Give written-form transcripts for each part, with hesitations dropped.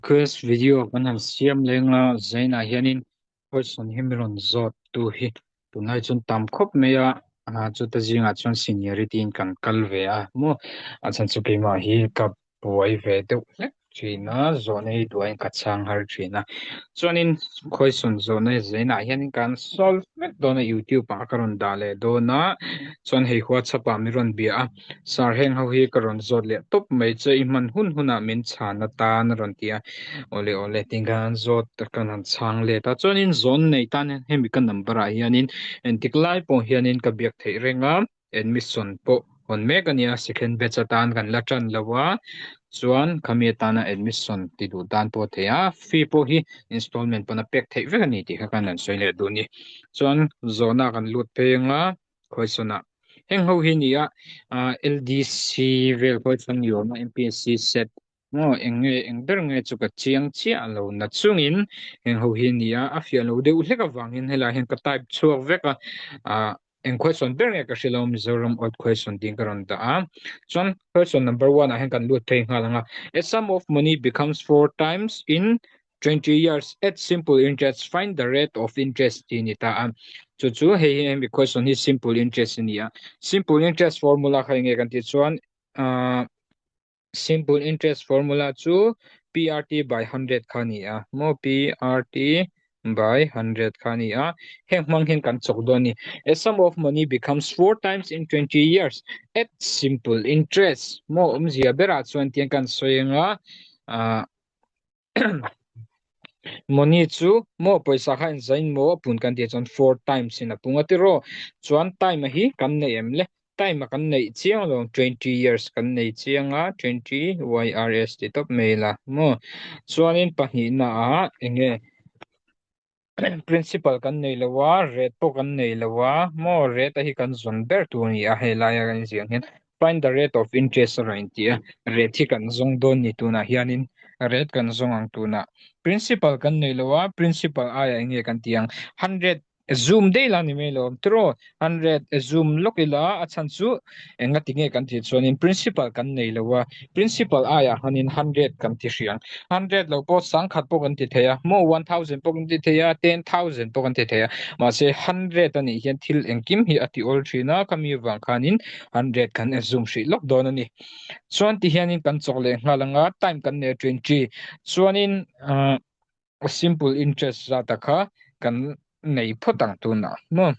Request video kan han siam leng a, Zainah hianin question hi mi rawn zawt tu hi tunlai chuan tam khawp mai a, chuta zingah chuan seniority in kan kal ve a maw, a chhan chu keimah hi ka buai ve deuh hlek thin a, zawhna hi duaiin ka chhang har thin a, chuanin question zawhna hi Zainah hianin kan solve vek dawn a, youtube ah ka rawn dah leh dawn a, chuan hei whatsapp ah mi rawn bia a. Sir heng ho hi ka rawn zawt leh tawp mai che i hman hun hunah min chhan atan a rawn ti a, awle awle tin khan an zawt kan han chhang let a, chuanin zawn nei tan hian hemi ka number ah hianin entik lai pawh hianin ka biak theih reng a, admission pawh hawn mek a nia second batch atan kan la tan lo a, chuan khami atana admission ti duh tan pawh a thei a, fee pawh hi installment pawn a pek theih vek a ni tih kha kan han sawi leh duh a ni, chuan zawhna kan lut phei ang a. Khawisawnah heng ho hi nia LDC vel khawisawn ni awm a MPSC set maw eng nge eng ber nge chu ka chiang chiah lo na chungin heng ho hi nia a fiah lo deuh hlek avangin helai hian ka type chhuak vek a ah eng question ber nge ka hre lo Mizoram odd question tiin ka rawn dah a chuan question number one ah hian kan lut phei nghal ang a a sum of money becomes four times in 20 years at simple interest find the rate of interest tih a ni ta a chu chu hei hi hemi question hi simple interest a ni a simple interest formula kha enge kan tih chuan ah simple interest formula chu PRT by 100 kha a ni a maw PRT by 100 kha a ni a heng hmang hian kan chawk dawn a ni a sum of money becomes four times in 20 years at simple interest maw awmzia berah chuan tiang kan sawi anga ah Money chu maw pawisa kha inzain maw a pun kan tih chuan four times in a pung a tiraw chuan time a hi kan nei em le time a kan neih chiang lo 20 years kan nei chiang a 20 yrs ti tawp mai la maw chuanin pahnihna ah enge Principal kan nei lo a, rate pawh kan nei lo a, maw rate a hi kan zawn ber tur a ni a, hei laia kan inziah ang hian find the rate of interest a rawn inti a, rate hi kan zawng dawn ni tunah hianin rate kan zawng ang tunah principal kan nei lo a, principal aiah eng nge kan tih ang 100 zoom daih la ni mai lo awm tiraw 100 zoom lawk ila a chhan chu engati nge kan tih chuanin principal kan nei lo a, Principal aiah hanin 100 kan ti hriang. 100 lo pawh sangkhat pawh kan ti thei a, maw 1000 pawh kan ti thei a, 10,000 pawh kan ti thei a. Mahse 100 a nih hian thil engkim hi a ti awl thin a, khami avang khanin 100 kan assume hrih lawk dawn a ni. Chuan ti hianin kan chawk leh nghal ang a, time kan nei a 20. Chuanin ah simple interest zat a kha kan nei phawt ang tunah maw.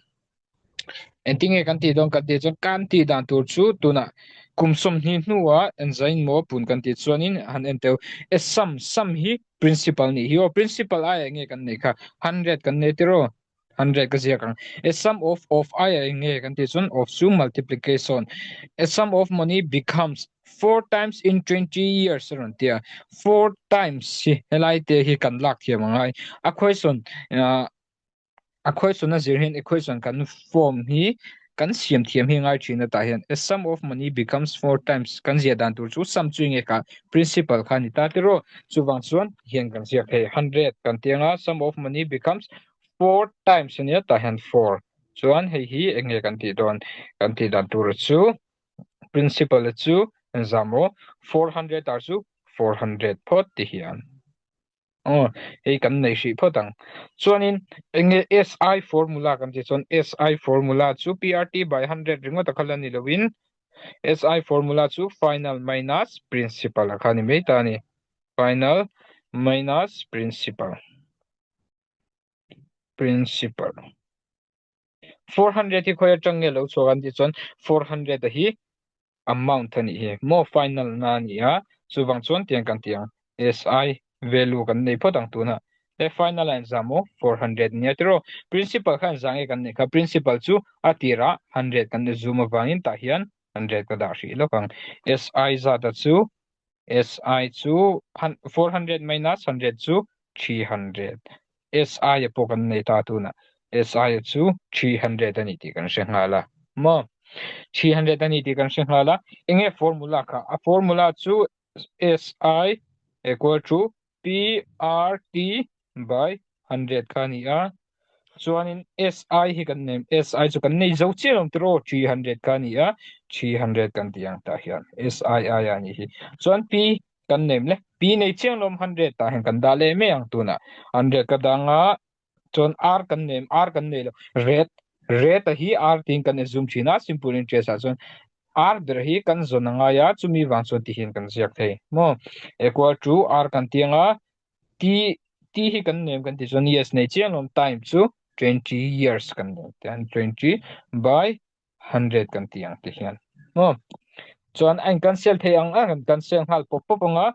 Engtin nge kan tih dawn kan tih chuan kan tih dan tur chu tunah kum 20 hnuah enzain maw pun kan tih chuanin han en teu e sum sum hi principal nih hi aw principal aiah enge kan neih kha 100 kan nei tiraw 100 ka ziak ang a sum of of aiah enge kan tih chuan of chu multiplication a sum of money becomes four times in 20 years a rawn tia four times hi helai te hi kan lak thiam angai a question ah A question a zir hian equation kan form hi kan siam thiam hi ngai thin a tah hian a sum of money becomes four times kan ziah dan tur chu sum chu enge kha principal kha a ni ta tiraw chuvang chuan hian kan ziak hei 100 kan ti anga sum of money becomes four times ania tah hian four chuan hei hi enge kan tih dawn kan tih dan tur chu principal chu engzah maw 400 ah chu 400 phawt ti hian. Aw, hei kan nei hrih phawt ang. Chuanin eng nge SI formula kan tih chuan SI formula chu PRT by 100 ringawt a kha la ni loin SI formula chu final minus principal a kha ni mai ta a ni. Final minus principal. Principal. 400 hi khawi atang nge lo chhuak an tih chuan 400 a hi amount a nih hi maw final na a ni a chuvang chuan tiang kan ti ang SI value kan nei phawt ang tuna he final a inzah maw 400 nia tiraw principal kha inzah nge kan neih kha principal chu a tirah 100 kan zoom avangin tah hian 100 ka dah hrih lawk ang SI zat a chu SI chu 400 minus 100 chu 300. SI a pawh kan nei ta tunah. SI a chu 300 a ni tih kan hre nghal a. Maw? 300 a ni tih kan hre nghal a. Enge formula kha? A formula chu SI equal to PRT by 100 kha a ni a. Chuanin SI hi kan nei SI chu kan nei zo chiah lo tiraw 300 kha a ni a 300 kan tih ang tah hian SI ai a nih hi. Chuan P. Kan nei le. P nei chiang lawm 100 tah hian kan dah leh mai ang tunah. 100 ka dang a, chuan R kan nei R kan nei lo. Rate rate a hi R tiin kan assume thin a, simple interest ah chuan R ber hi kan zawn a ngai a, chumi vang chuan ti hian kan ziak thei. Maw? Equal to R kan ti ang a, T T hi kan nem kan ti chuan yes nei chiang lawm time chu 20 years kan nem tian 20 by 100 kan ti ang ti hian. Maw? Chuan a in cancel thei ang a, kan cancel nghal pawp pawp ang a,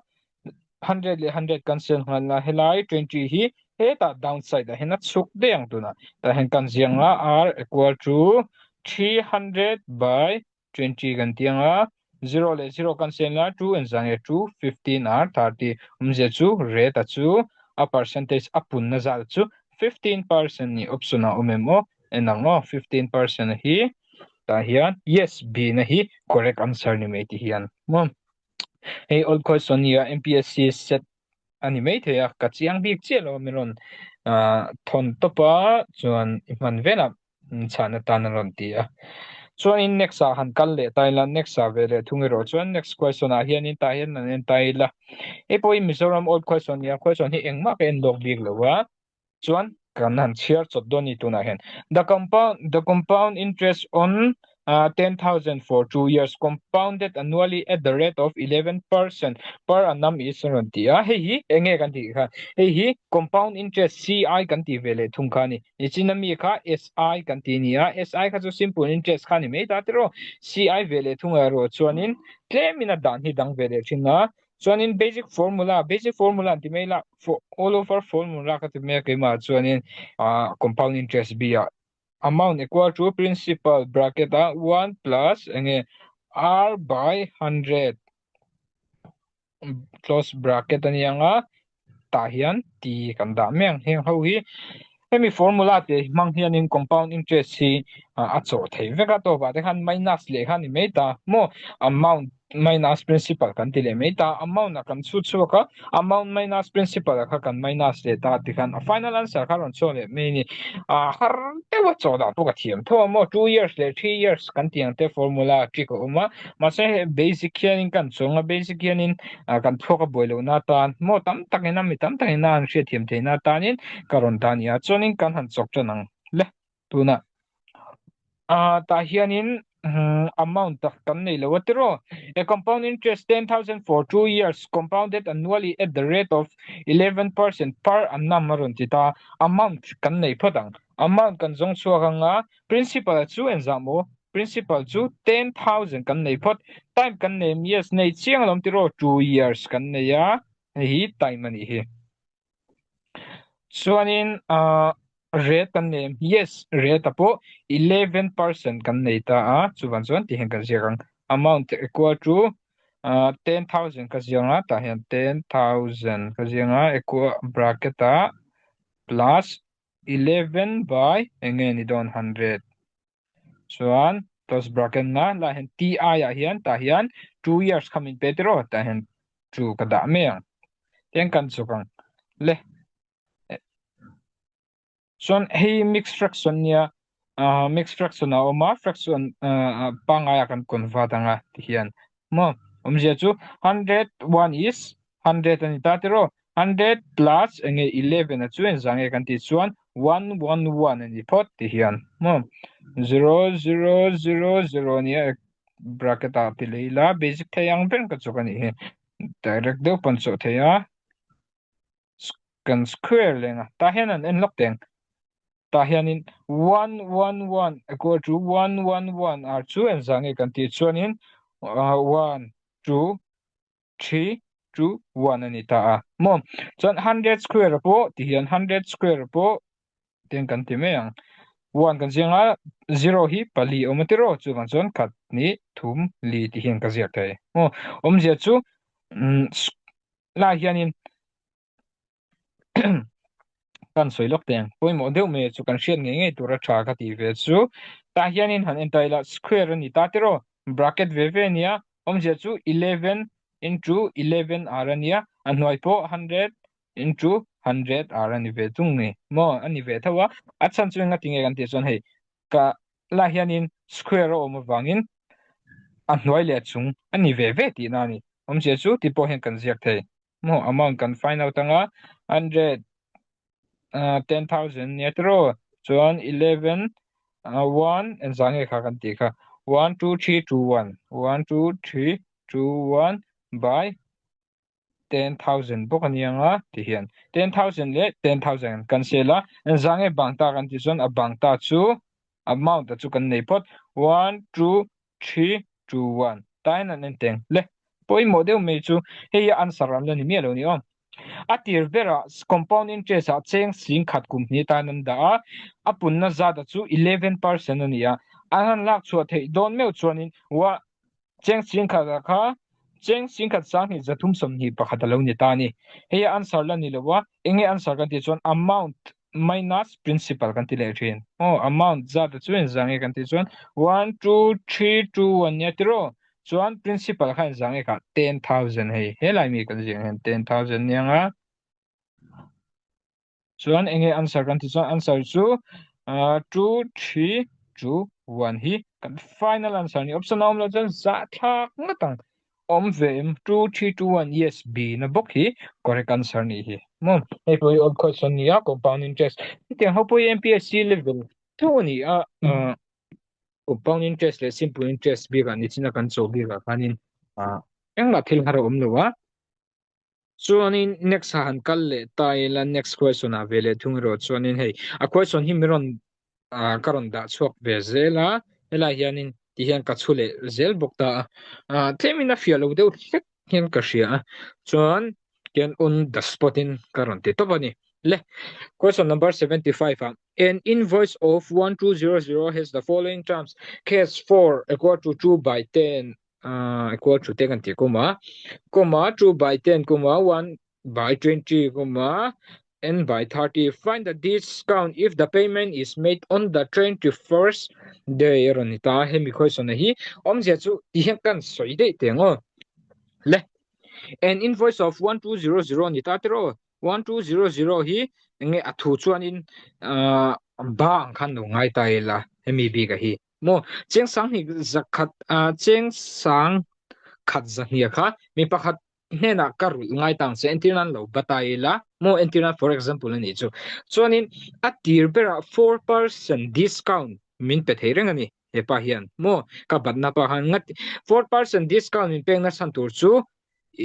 100 leh 100 cancel nghal la helai 20 hi hetah downside ah hian a chhuk daih ang tunah. Tah hian kan ziang a R equal to 300 by 20 kan ti ang a, 0 leh 0 cancel la 2 en zan nge 2 15 R 30 awmzia chu rate a chu a percentage a punna zal chu 15% ni option a awm em aw en ang aw 15% hi tah hian yes B na hi correct answer ni mai ti hian maw hei old question nia MPSC set a ni mai thei a ka chiang bik chiah lo min rawn thawn tawp a chuan i hman velah chhan atan a rawn ti a chuanin next ah han kal leh ta ila next ah ve leh thung erawh chuan next question ah hianin tah hian han en ta ila hei pawh hi Mizoram old question nia question hi engmah ka en lawk bik lo a chuan kan han chhiar chawt dawn a ni tunah hian the compound the compound interest on 10,000 for 2 years compounded annually at the rate of 11% per annum is a rawn ti a hei hi eng nge kan tih kha hei hi compound interest CI kan tih ve leh thung kha a ni nichina mi kha SI kan tih a ni a SI kha chu simple interest kha a ni mai ta tiraw CI ve leh thung erawh chuanin tlemin a dan hi dang ve leh thin a chuanin basic formula basic formula an ti mai la all over formula ka ti mai a keimah chuanin compound interest B ah amount equal to principal bracket ah 1 plus enge r by 100 close bracket ani anga tah hian t kan dah mai ang heng ho hi hemi formula te hmang hianin compound interest hi a chawh thei vek a tawpah te khan minus leh kha ni mai ta maw amount minus principal kan ti leh mai ta amount a kan chhut chhuak a amount minus principal a kha kan minus leh ta ti khan a final answer kha rawn chhuak leh mai ni a har deuh a chaw dah pawh ka thiam tho a maw 2 years leh 3 years kan tih ang te formula trick a awm a mahse he basic hianin kan chuang a basic hianin kan thluak a buai lohna atan maw tam takin a mi tam takin a an hriatthiam theihna atanin ka rawn dah a ni a chuanin kan han chawk tan ang le Tunah ah tah hianin amount tak kan nei lo a tiraw. A compound interest 10,000 for 2 years compounded annually at the rate of 11% per annum a rawn ti ta. Amount kan nei phawt ang. Amount kan zawng chhuak ang a, principal chu engzah maw? Principal chu 10,000 kan nei phawt. Time kan nei em? Yes, nei chiang alawm tiraw, 2 years kan nei a, hei hi time a nih hi. Chuanin ah rate kan nei em? Yes, rate a pawh 11% kan nei ta a, chuvang chuan tih hian kan ziak ang. Amount equal to ah 10,000 ka ziak ang a, tah hian 10,000 ka ziak ang a, equal bracket ah plus 11 by eng nge ni dawn 100. Chuan close bracket na lah hian ti ah hian tah hian 2 years kha min pe tiraw tah hian 2 ka dah mai ang. Tiang kan chuk ang le. Chuan hei mixed fraction nia uh, mixed fraction a awm a fraction uh, pangai a kan convert anga ti hian maw awmzia chu 101 is 100 ani ta tiraw 100 plus enge 11 a chu engzah nge kan tih chuan 111 ani phawt ti hian maw 0 0 0 0 ania bracket ah ti leh ila basic thei ang ber ka chawk anih hi direct deuh pawn chawh thei a kan square leng a tah hian an en lawk teng tah hianin 111 equal to 111 r chu engzah nge kan tih chuanin 1 2 3 2 1 a ni ta a maw chuan 100 square pawh ti hian 100 square pawh tiang kan ti mai ang 1 kan ziang a 0 hi pali awm a tiraw chuvang chuan khat ni thum li ti hian ka ziak thei maw awmzia chu lai hianin kan sawi lawk teng pawimawh deuh mai chu kan hriat ngei ngei tur a tha ka tih ve chu tah hianin han en ta ila square a ni ta tiraw bracket ve ve a nia awmzia chu 11 into 11 r a nia a hnuai pawh 100 into 100 r a ni ve tung ni maw a ni ve tho a a chhan chu enga tinge kan tih chuan hei ka lah hianin square a awm avangin a hnuai leh a chung a ni ve ve tihna a ni. Awmzia chu ti pawh hian kan ziak thei. Maw amount kan find out anga 110,000 nia tiraw? Chuan 11 1 engzah nge kha kan tih kha 1 2 3 2 1 1 2 3 2 1 by 10,000 bawk a ni anga ti hian 10,000 leh 10,000 kan sel a engzah nge bang ta kan tih chuan a bang ta chu amount a chu kan nei phawt 1 2 3 2 1 tain an en teng le pawimawh deuh mai chu hei hi answer an la ni miah lo ni aw a tir berah compound interest ah cheng sing khat kum hnih tan an dah a a punna zat a chu 11% a ni a an han lak chhuah theih dawn meuh chuanin Cheng singkhat ah kha cheng singkhat sanghnih 321 a lo ni ta a ni. Hei hi answer la ni lo a, eng nge answer kan tih chuan amount minus principal kan ti leh thin. Aw amount zat a chu engzah nge kan tih chuan one two three two one nia tiraw? Chuan principal kha engzah nge kha 10,000 hei helai mi kan ziah hian 10,000 nia nga. Chuan enge answer kan tih chuan answer chu 2 3 2 1 hi kan final answer ni option a awm lo chuan zahthlak ngawt ang awm ve em 2 3 2 1 yes B na bawk hi correct answer ni hi maw hei pawh hi old question ni a compound interest hetiang ho pawh hi MPSC level tho a ni a compound interest leh simple interest bikah nichina kan chaw bikah khanin engmah thil har a awm lo a. Chuanin next ah han kal leh ta ila next question ah ve leh thung erawh chuanin hei a question hi min rawn ah ka rawn dah chhuak ve zel a helai hianin ti hian ka chhu leh zel bawk ta a ah tlemin a fiah lo deuh hlek hian ka hria a chuan tian on the spot in ka rawn ti tawp a ni le question number 75 ah an invoice of 1200 has the following terms case 4 equal to 2 by 10 uh, equal to te kan ti kuma comma 2 by 10 comma 1 by 20 comma n by 30 find the discount if the payment is made on the 21st day rawn ni ta hemi question hi awmzia chu ti hian kan sawi daih teng aw le an invoice of 1200 ni ta tiraw 1200 hi enge a thu chuanin uh, ba ang khan lo ngai ta ila hemi bika hi Maw cheng sanghnih zakhat ah cheng sang khat zahnih kha mi pakhat hnenah ka rulh ngai tang che entir nan lo bat a ila maw entir nan for example a nih chu chuanin a tir berah 4% discount min pe thei reng a ni hepa hian maw ka batna pa khan ngat 4% discount min pek nachhan tur chu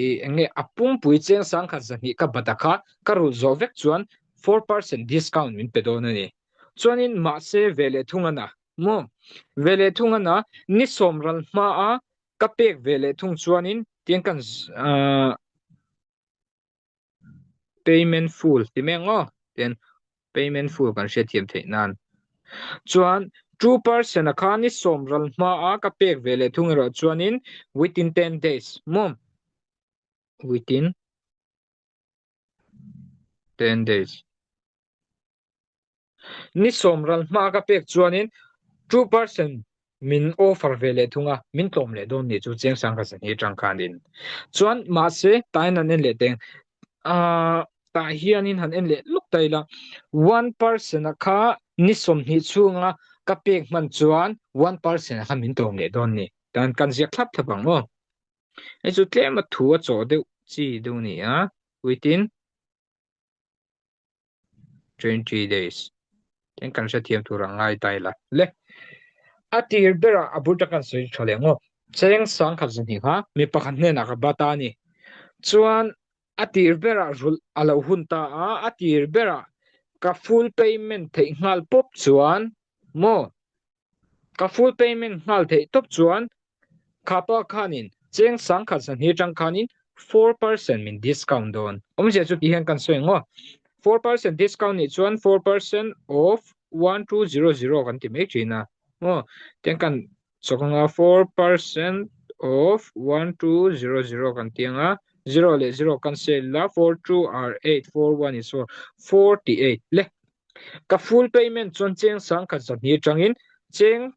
i enge a pungpui cheng sang khat zahnih ka bat a kha ka rulh zawh vek chuan 4% discount min pe dawn a ni. Chuanin mahse ve leh thung ana maw? Ve leh thung ana ni sawm ral hma a ka pek ve leh thung chuanin tiang kan payment full ti mai ang aw tian payment full kan hriatthiam theih nan chuan 2% a kha ni sawm ral hma a ka pek ve leh thung erawh chuanin within 10 days maw within 10 days Ni sawm ral hma ka pek chuanin 2% min offer ve leh thung a, min tlawm leh dawn nih chu chiang sang ka zahni atang khanin. Chuan mahse tain an en leh teng ah tah hianin han en leh lawk ta ila 1% a kha ni 20 chhunga ka pek hman chuan 1% a kha min tlawm leh dawn ni. Tan kan ziak thlap thlap ang aw. Hei chu tlem a thu a chaw deuh chi deuh a ni a, within 20 days tin kan hrethiam tur ang ngai ta ila le a tir berah a bul tak kan sawi tha leh ngawt cheng sang khat zahnih kha mi pakhat hnenah ka bat a ni chuan a tir berah rulh a lo hun ta a a tir berah ka full payment theih nghal pawp chuan maw Ka full payment nghal theih tawp chuan kha pa khanin cheng sangkhat zahnih atang khanin 4% min discount dawn. Awmzia chu ti hian kan sawi ang aw. 4% discount nih chuan 4% of 1200 kan ti mai thin a. Maw? Tiang kan chawk anga 4% of 1200 kan ti anga 0 leh 0 kan sel la 4 2 are 8 4 1 is 4 48 le. Ka full payment chuan cheng sangkhat zahnih atangin cheng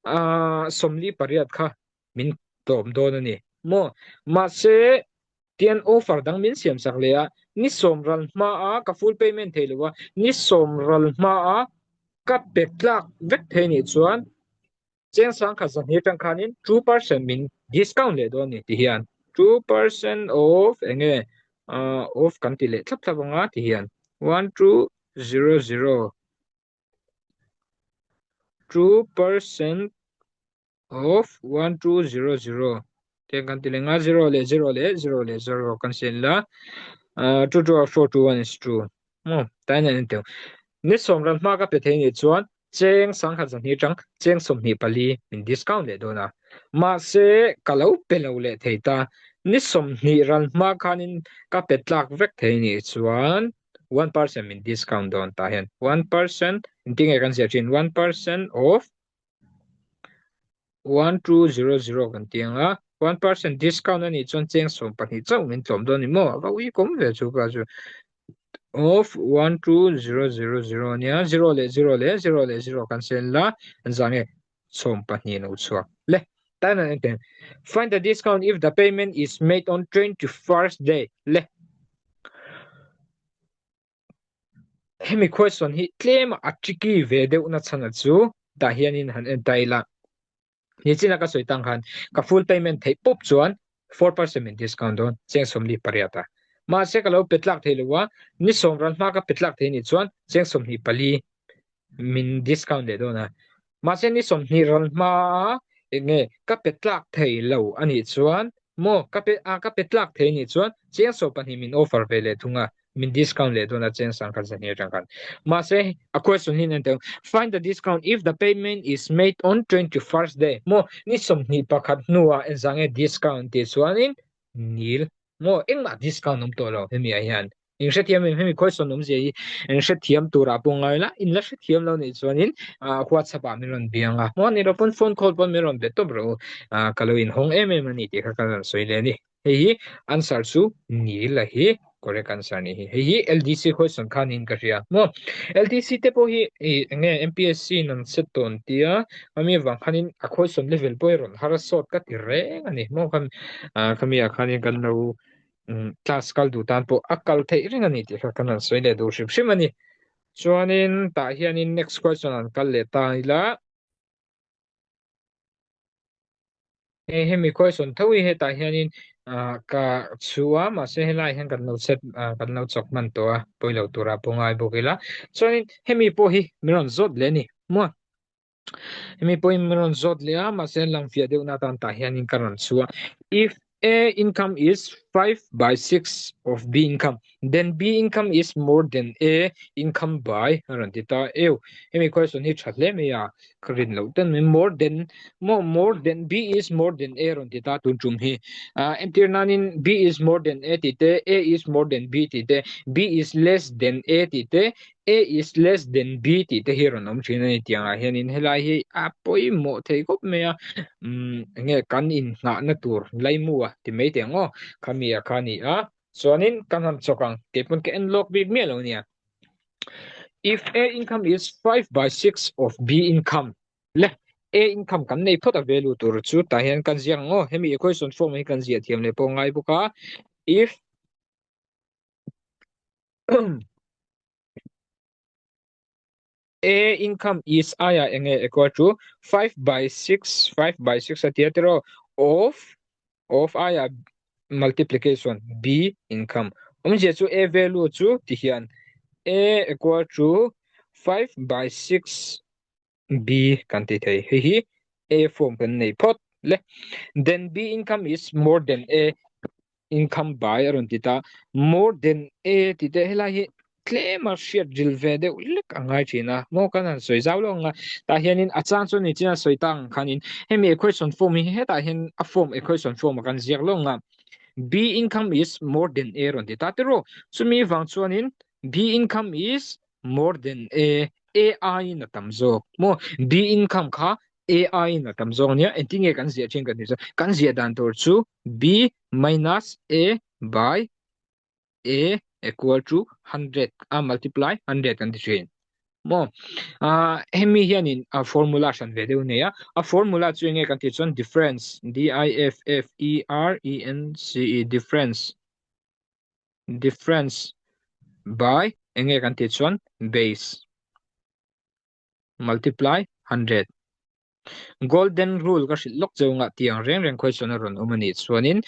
48 kha min tlawm dawn a ni maw? Mahse, tian offer dang min siam sak leh a, ni sawm ral hmaa ka full payment thei lo a, ni sawm ral hmaa ka pe tlak vek thei nih chuan cheng sangkhat zahnih atang khanin 2% min discount leh dawn a ni ti hian. 2% of enge uh, of kan ti leh thlap thlap anga ti hian 1200 2% of 1200 te kan ti leh nga 0 leh 0 leh 0 leh 0 kan sen la uh, 2 2 4 2 1 is 2 mo tain an teu ni som ran hma ka pe thei ni chuan cheng sangkhat zahnih atang cheng 24 min discount leh dawn a mahse ka lo pe lo leh thei ta ni 20 ran hma khanin ka pe tlak vek thei ni chuan 1% min discount dawn ta hian 1% intinge kan ziah thin 1% of 1200 kan ti anga 1% discount ani chuan cheng 12 chauh min tlawm dawn ni maw a va ui kawm ve chu pa chu of 12000 ania 0 leh 0 leh 0 leh 0 kan sen la an za nge 12 lo chhuak le tan an enten find the discount if the payment is made on 21st day le Hemi question hi tlem a tricky ve deuh na chhan a chu tah hianin han en ta ila. Nichina ka sawi tang khan ka full payment theih pawp chuan 4% min discount dawn cheng 48 a. Mahse ka lo pe tlak thei lo a, ni sawm ral hma ka pe tlak thei nih chuan cheng 24 min discount leh dawn a. Mahse ni 20 ral hma enge ka pe tlak thei lo anih chuan maw ka pe a ka pe tlak thei nih chuan cheng 12 min offer ve leh thung a. Min discount leh dawn a cheng sangkhat zahnih atang khan. Mahse a question hi nan teu find the discount if the payment is made on 21st day. Maw ni 21 hnuah engzah nge discount tih chuanin nil maw engmah discount awm tawh lo hemi ah hian. In hrethiam em hemi question awmzia hi in hrethiam turah pawh ngai la in la hrethiam lo nih chuanin WhatsApp ah min rawn biang a. Maw ni lo pawn phone call pawn min rawn be tawp rawh u. Ka lo inhawng em em a ni tih kha ka rawn sawi leh a ni. Hei hi answer chu nil a hi correct answer ni hi. Hei hi LDC question khan in ka hria maw. LDC te pawh hi i enge MPSC in an set tawh an tia ami avang khanin a question level pawh hi rawn har sawt ka ti reng a ni maw khan khami ah khanin kan lo class kal duh tan pawh a kal theih reng a ni tih kha kan han sawi leh duh hrim hrim a ni. Chuanin tah hianin next question an kal leh ta ila. Hei hemi question tho hi hetah hianin ah ka chhu a mahse helai hian kan lo set ah kan lo chawk hman tawh a pawilo turah pawh ngai bawk ila chuanin hemi pawh hi min rawn zawt leh a ni maw hemi pawhin min rawn zawt leh a mahse lang fiah deuh na atan tah hianin ka rawn chhu a if A income is 5 by 6 of B income then B income is more than A income by a rawn ti ta eu hemi question hi tha hle mai a ka rin loh ten mai more than maw more than B is more than A rawn ti ta tun tum hi ah entir nanin B is more than A tih te A is more than B tih te B is less than A tih te A is less than B tih te hi rawn awm thin a ni tiangah hianin helai hi a pawimawh thei khawp mai a umm enge kan inhnahna tur laimu a ti mai teh ang aw khami a kha a ni a chuanin kan han chawk ang keipawn ka en lawk bik miah lo a nia. If A income is 5 by 6 of B income le A income kan nei phawt a value tur chu tah hian kan ziak ang aw hemi equation form hi kan ziah thiam leh pawh ngai bawk a if A income is aia enge equal to 5 by 6 5 by 6 a tia tiraw of of aia multiplication B income awmzia chu A value chu ti hian A equal to 5 by 6 B kan ti thei hei hi A form kan nei phawt le then B income is more than A income by a rawn ti ta more than A ti te helai hi tlem a hriat ril ve deuh lek a ngai thin a maw kan han sawi zau lo ang a tah hianin a chang chuan ni chin a sawi ta ang khanin hemi equation form hi hetah hian a form equation form a kan ziak lo ang a B income is more than A rawn ti ta tiraw chumi vang chuanin B income is more than A A aiin a tam zawk maw B income kha A aiin a tam zawk ania engtin nge kan ziah thin kan tih chuan kan ziah dan tur chu B minus A by A equal to 100 a multiply 100 kan ti thin maw a hemi hianin a formula hran ve deuh nei a a formula chu enge kan tih chuan difference D I F F E R E N C E difference difference by enge kan tih chuan base multiply 100 golden rule ka hrilh lawk cheu ngah tiang reng reng question a rawn awm a nih chuanin.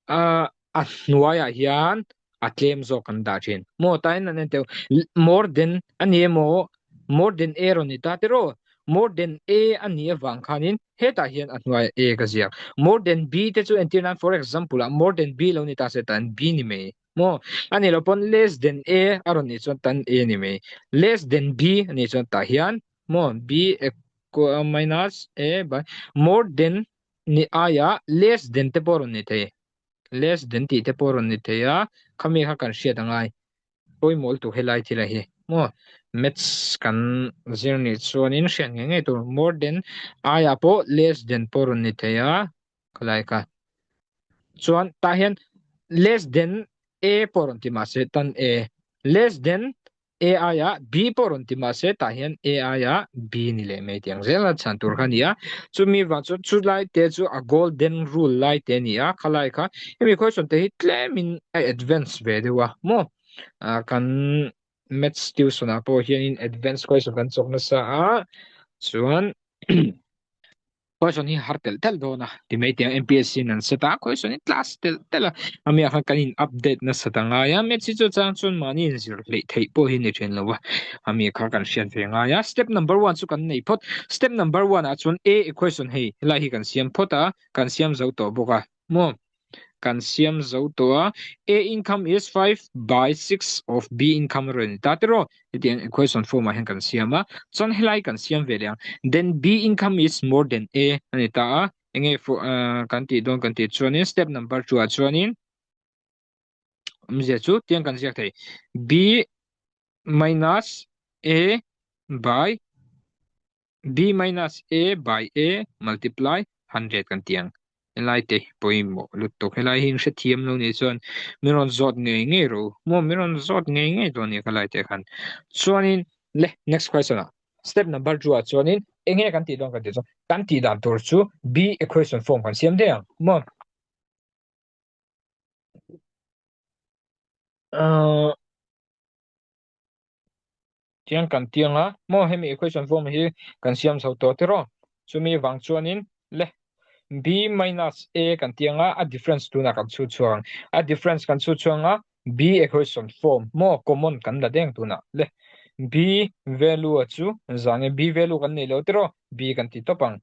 A a hnuaiah hian a tlem zawk kan dah thin. Maw tain an en teuh more than a ni emaw more than A rawn ni ta tiraw? More than A a nih avang khanin hetah hian a hnuaiah A ka ziak. More than B te chu entir nan for example ah more than B lo ni ta se tan B ni mai. Maw a nih loh pawn less than A a rawn nih chuan tan A ni mai. Less than B a nih chuan tah hian maw B equal minus A by more than Ni aia less than te pawh rawn ni thei. Less than tih te pawh rawn ni thei a, khami kha kan hriat a ngai. Pawimawh lutuk helai thil a hi. Maw? Maths kan zir nih chuanin hriat ngei ngei tur. More than aia pawh less than pawh rawn ni thei a, khalai kha. Chuan tah hian less than A pawh rawn ti mahse tan A. Less than A aiah B pawh rawn ti mahse tah hian A aiah B ni leh mai tih ang zel a chhan tur kha a ni a. Chumi vang chuan chu lai te chu a golden rule lai te a ni a, khalai kha hemi question te hi tlemin a advance ve deuh a maw. Ah kan maths tuition ah pawh hianin advance question kan chawk nasa a chuan Question hi har telh telh dawn a ti mai tiang MPSC in an set a question hi class telh telh a ami ah khan kan in update nasa ta ngai a maths hi chu chang chuan mahni in zir hleih theih pawh hi ni thin lo a ami kha kan hriat ve ngai a step number 1 chu kan nei phawt step number 1 ah chuan A equation hei helai hi kan siam phawt a kan siam zo tawh bawk a maw Kan siam zo tawh a, A income is 5 by 6 of B income a rawn ni ta tiraw? Hetiang equation form ah hian kan siam a, chuan helai kan siam ve leh ang. Then B income is more than A a ni ta a, enge kan tih dawn kan tih chuanin step number 2 ah chuanin awmzia chu tiang kan ziak thei B minus A by B minus A by A multiply 100 kan ti ang. Helai te pawimawh lutuk. Helai hi hrethiam lo nih chuan min rawn zawt ngei ngei ro. Maw min rawn zawt ngei ngei dawn nia khalai te khan. Chuanin le next question ah step number 2 ah chuanin enge kan tih dawn kan tih chuan kan tih dan tur chu B equation form kan siam daih ang. Maw uh, Tiang kan tiang a, maw hemi equation form hi kan siam chho tawh tiraw? Chumi vang chuanin le b minus a kan tiang a, a difference tunah kan chhut chhuak ang. A difference kan chhut chhuak ang a, b equation form maw common kan la deng tunah le b value a chu zan e b value kan nei lo tiraw? b kan ti tawp ang.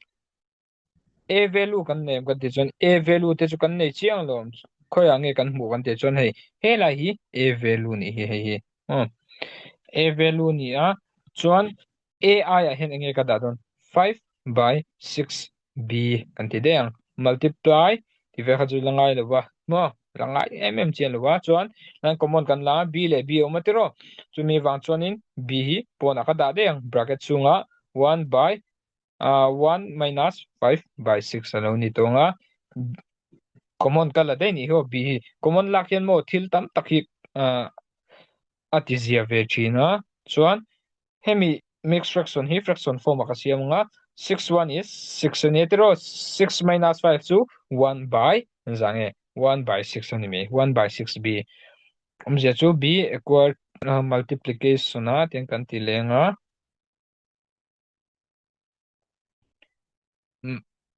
A value kan nei kan tih chuan A value te chu kan nei chiang lo khawiah nge kan hmuh kan tih chuan hei helai hi A value nih hi hei hi aw A value ni a chuan A aiah hian enge ka dah dawn 5 by 6 B kan ti daih ang multiply tih vel kha chu la ngai lo va maw la ngai em em chian lo va chuan lan common kan la a B leh B a awm a tiraw chumi vang chuanin B hi pawnah ka dah daih ang bracket chhungah 1 by Ah, 1 minus 5 by 6 a lo ni tawng a. Common ka la daih nih hi aw B hi. Common lak hian maw thil tam tak hi ah, a ti zia ve thin a. Chuan hemi mixed fraction hi fraction form ah ka siam ang a. 6 1 is 6 a nia tiraw? 6 minus 5 chu 1 by engzah nge? 1 by 6 a ni mai. 1 by 6 B. Awmzia chu B equal multiplication a tiang kan ti leng a.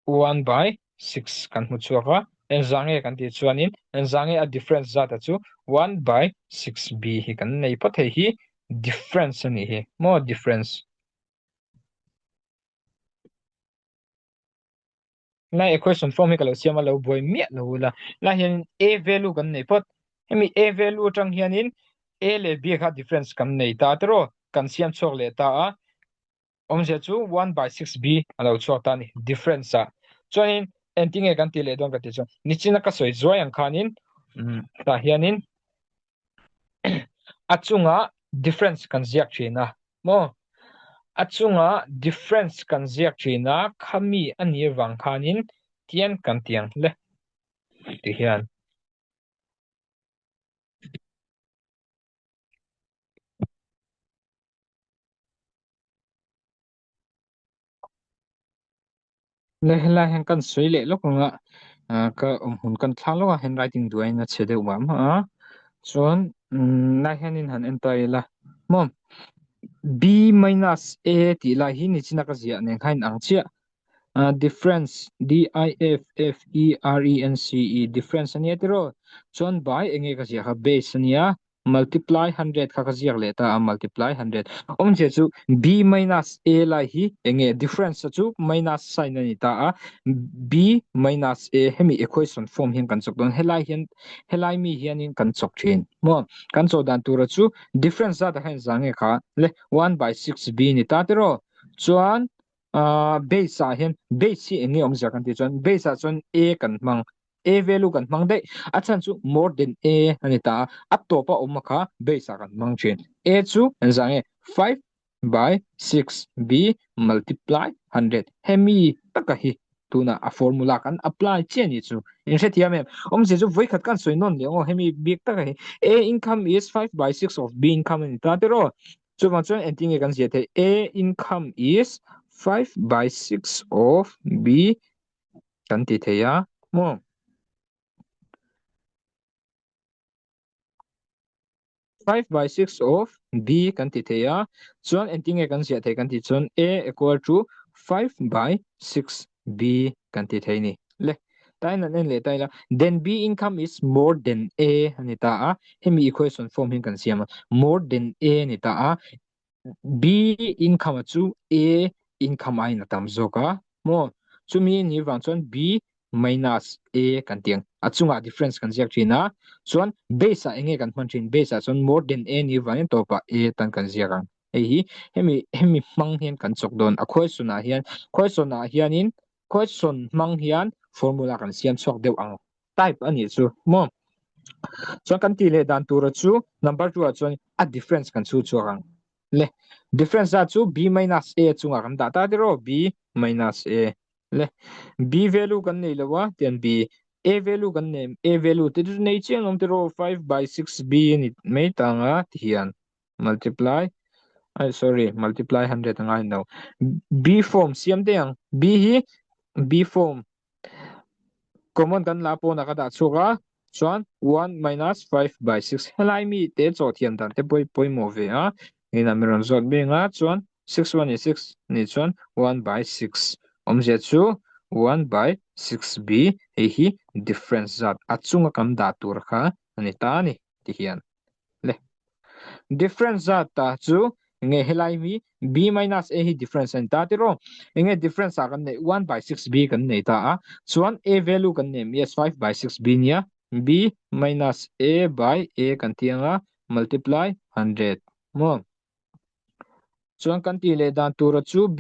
1 by 6 kan hmu chhuak a, engzah nge kan tih chuanin engzah nge a difference zat a chu 1 by 6 b hi kan nei phawt hei hi difference a nih hi maw difference. Lai equation form hi ka lo siam a lo buai miah lo ula lai hianin a value kan nei phawt hemi a value atang hianin a leh b kha difference kan nei ta tiraw kan siam chhuak leh ta a awmzia chu 1 by 6 b a lo chhuak ta a ni difference ah chuanin engtin nge kan tih leh dawn ka tih chuan nichina ka sawi zuai ang khanin tah hianin a chungah difference kan ziak thin a maw a chungah difference kan ziak thin a khami a nih avang khanin tian kan ti ang hle ti hian. Le helai hian kan sawi leh lawk ang a ah ka awmhmun kan thlang lawk a handwriting duaiin a chhe deuh mah mah a chuan umm lai hianin han en ta ila maw B minus A tih lai hi nichina ka ziah nen kha a inang chiah. Difference, D-I-F-F-E-R-E-N-C-E, difference a nia tiraw? Chuan by enge ka ziak a, base a nia, multiply 100 kha ka ziak leh ta a, multiply 100. Awmzia chu B minus A lai hi enge difference a chu minus sign a ni ta a, B minus A hemi equation form hian kan chawk dawn, helai hian helai mi hianin kan chawk thin maw? Kan chawh dan tura chu difference zat ah khan zah nge kha le 1 by 6 B ni ta tiraw? Chuan base ah hian base hi eng nge awmzia kan tih chuan base ah chuan a kan hmang a value kan hmang daih a chhan chu more than a ani ta a a tawp a awm kha base ah kan hmang thin a chu engzah nge 5 by 6 b multiply 100 hemi taka hi tuna a formula kan apply chiah ni chu in hrethiam em awmzia chu vawikhat kan sawi nawn leh ang aw hemi bik taka hi a income is 5 by 6 of b income ani ta tiraw Chuvang chuan engtin nge kan ziah theih? A income is 5 by 6 of B kan ti thei a maw? 5 by 6 of B kan ti thei a, chuan engtin nge kan ziah theih kan tih chuan A equal to 5 by 6 B kan ti thei ni. Le, tain an en leh ta ila. Then B income is more than A ani ta a. Hemi equation form hian kan siam a. More than A ani ta a. B income chu A income aiin a tam zawk a. Maw? Chumi ni vang chuan B minus A kan ti ang. A chungah difference kan ziak thin a. Chuan base ah enge kan hman thin? Base ah chuan more than A ni vangin tawpah A tan kan ziak ang. Hei hi hemi hemi hmang hian kan chawk dawn a question ah hian question ah hianin question hmang hian formula kan siam chhuak deuh ang type a nih chu maw chuan kan tih leh dan tura chu number 2 ah chuan a difference kan chhu chhuak ang le difference a chu b minus a chungah kan dah ta tiraw b minus a le b value kan nei lo a tian b a value kan nei a value te chu nei chiang awm tiraw 5 by 6 b ani mai tanga ti hian multiply ai sorry multiply 100 angai no b form siam te ang b hi b form common kan la pawna ka dah chhuak a chuan 1 minus 5 by 6 helai mi te chaw thiam dan te pawh pawimawh ve a ina mi rawn zawt beng a chuan 6 1 ni 6 ni chuan 1 by 6 awmzia chu 1 by 6 b hei hi difference zat a chunga kan dah tur kha ani ta ani ti hian Le. Difference zat ta chu nge helai mi b minus a hi difference an ta tiro enge difference a kan nei 1 by 6 b kan nei ta a chuan a value kan nei yes 5 by 6 b nia b minus a by a kan tianga multiply 100 mo chuan kan ti leh dan tura chu b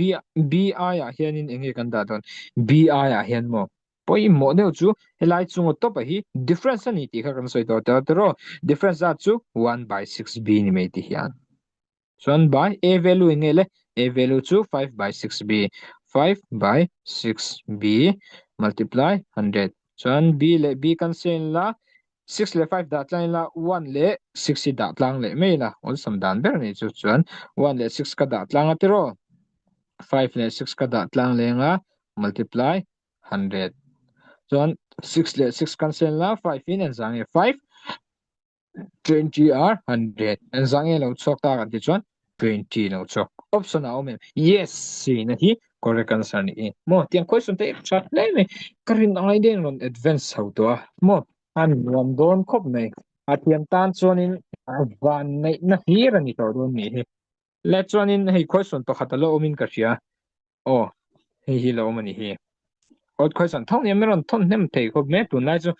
b ai ah hianin enge kan dah dawn b ai ah hian mo Pawimawh deuh chu helai chunga tawpa hi difference a ni tih kha kan sawi tawh tawh tiraw? Difference zat chu 1 by 6 b ni mai ti hian. Chuan by a value eng nge le? A value chu 5 by 6 b. 5 by 6 b multiply 100. Chuan b leh b kan sen la 6 leh 5 dah tlang ila 1 leh 6 hi dah tlang leh mai ila awlsam dan ber ni chu chuan 1 leh 6 ka dah tlang a tiraw? 5 leh 6 ka dah tlang leng a multiply 100 chuan 6 leh 6 cancel la 5 in engzah nge 5 20 are 100 engzah nge lo chhuak ta kan ti chuan 20 lo chhuak option a awm em yes sina hi correct answer ni i mo tiang question te tha hle mai ka rin angai deng rawn advance ho to a mo an nuam dawn khawp mai a thiam tan chuanin van neih na hlir ani tawh dawn ni hi le chuanin hei question pakhat a la awmin ka hria Aw, hei hi lo awm a ni hi. Odd question thawk nia, mi rawn thawn hnem thei khawp mai tunlai chu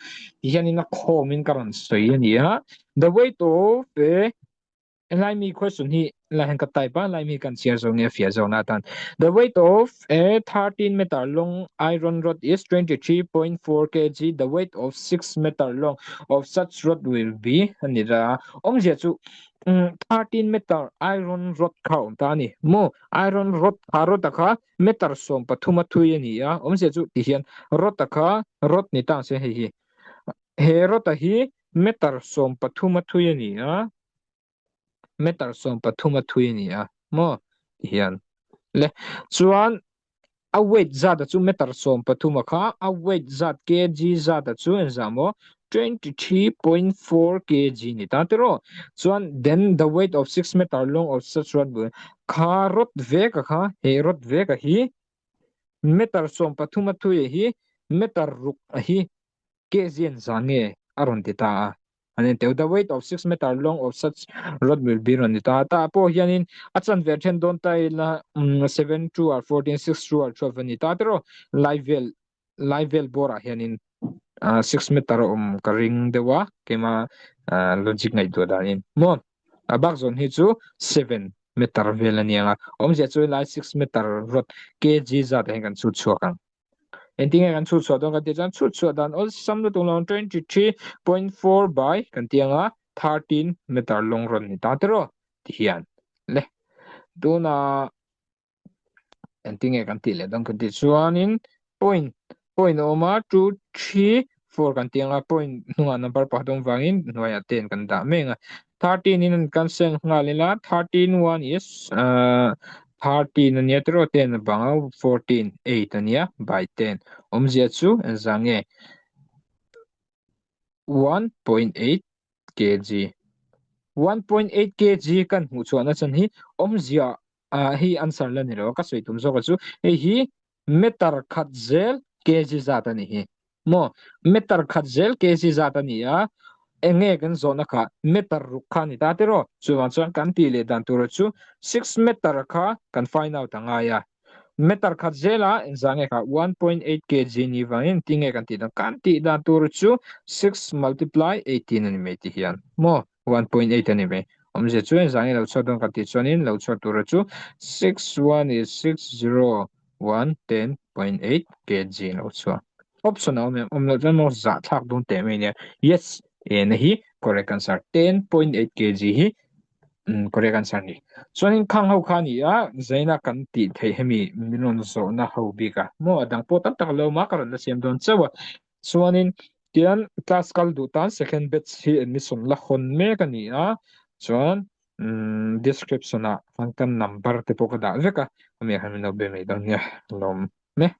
ti hianin a khawmin ka rawn sawi a ni a. The weight of a helai mi question hi lai hian ka type a, lai mi kan chhiar zawk nge a fiah zawkna atan. The weight of a 13 meter long iron rod is 23.4 kg. The weight of 6 meter long of such rod will be a ni ta a. Awmzia chu 13 meter iron rod kha a awm ta a ni maw? Iron rod kha rod a kha meter 13 a thui a ni a, awmzia chu ti hian rod a kha rod ni ta ang se hei hi. He rod a hi meter 13 a thui a ni a, meter 13 a thui a ni a maw ti hian. Le chuan A weight zat a chu meter 13 a kha a weight zat kg zat a chu engzah maw 23.4 kg ni ta tiraw chuan then the weight of 6 meter long of such rod will kha rod vek a kha he rod vek a hi Meter 13 a thui hi meter ruk a hi kg an za nge a rawn ti ta a. An en teu the weight of 6 meter long of such rod will be rawn ti ta a. Tah pawh hianin a chanve then dawn ta ila 7 2 or 14 6 2 or 12 a ni ta tiraw lai vel lai vel bawrah hianin 6 meter a awm ka ring deuh a keima logic ngaihtuah danin maw a bak zawn hi chu 7 meter vel a niang a awmzia chu helai 6 meter rod kg zat ah hian kan chhut chhuak ang engtin nge kan chhut chhuah dawn kan tih chuan chhut chhuah dan awlsam lutuk lo 23.4 by kan tih anga 13 meter long rawn ni ta tiraw ti hian le tunah Engtin nge kan tih leh dawn kan tih chuanin point point a awm a two three four kan tih anga point hnungah number pakhat awm vangin hnuaiah ten kan dah mek a 13 in an cancel nghal ila 13 one is uh, 13 ania tiraw ten a bang a 14 8 ania by 10 awmzia chu engzah nge 1.8 kg 1.8 kg kan hmuh chhuahna chan hi awmzia ah hei answer la ni lo a ka sawi tum zawk a chu hei hi meter khat zel kg zat a ni hi maw meter khat zel kg zat a ni a enge kan zawhna kha meter ruk kha a ni ta tiraw chuvang chuan kan tih leh dan tur chu 6 meter kha kan find out a ngai a meter khat zela engzah nge kha 1.8 kg ni vangin tinge kan tih dan kan tih dan tur chu 6 multiply 18 a ni mai ti hian maw 1.8 a ni mai. Awmzia chu engzah nge lo chhuat dawn ka tih chuanin lo chhuat tura chu 6 1 is 6 0 1 10.8 kg lo chhuak. Option a awm em? Awm loh chuan maw zahthlak dawn teh mai nia. Yes, ena hi correct answer 10.8 kg hi um, correct answer ni. Chuanin khang ho kha ni a zaina kan tih theih hemi min rawn zawhna ho bik a. Maw a dang pawh tam tak lo ma ka rawn la siam dawn chauh a. Chuanin tian class kal duh tan second batch hi admission la hawn mek a ni a, chuan umm description ah khan kan number te pawh ka dah vek a, ami ah khan min lo be mai dawn nia lawm mek.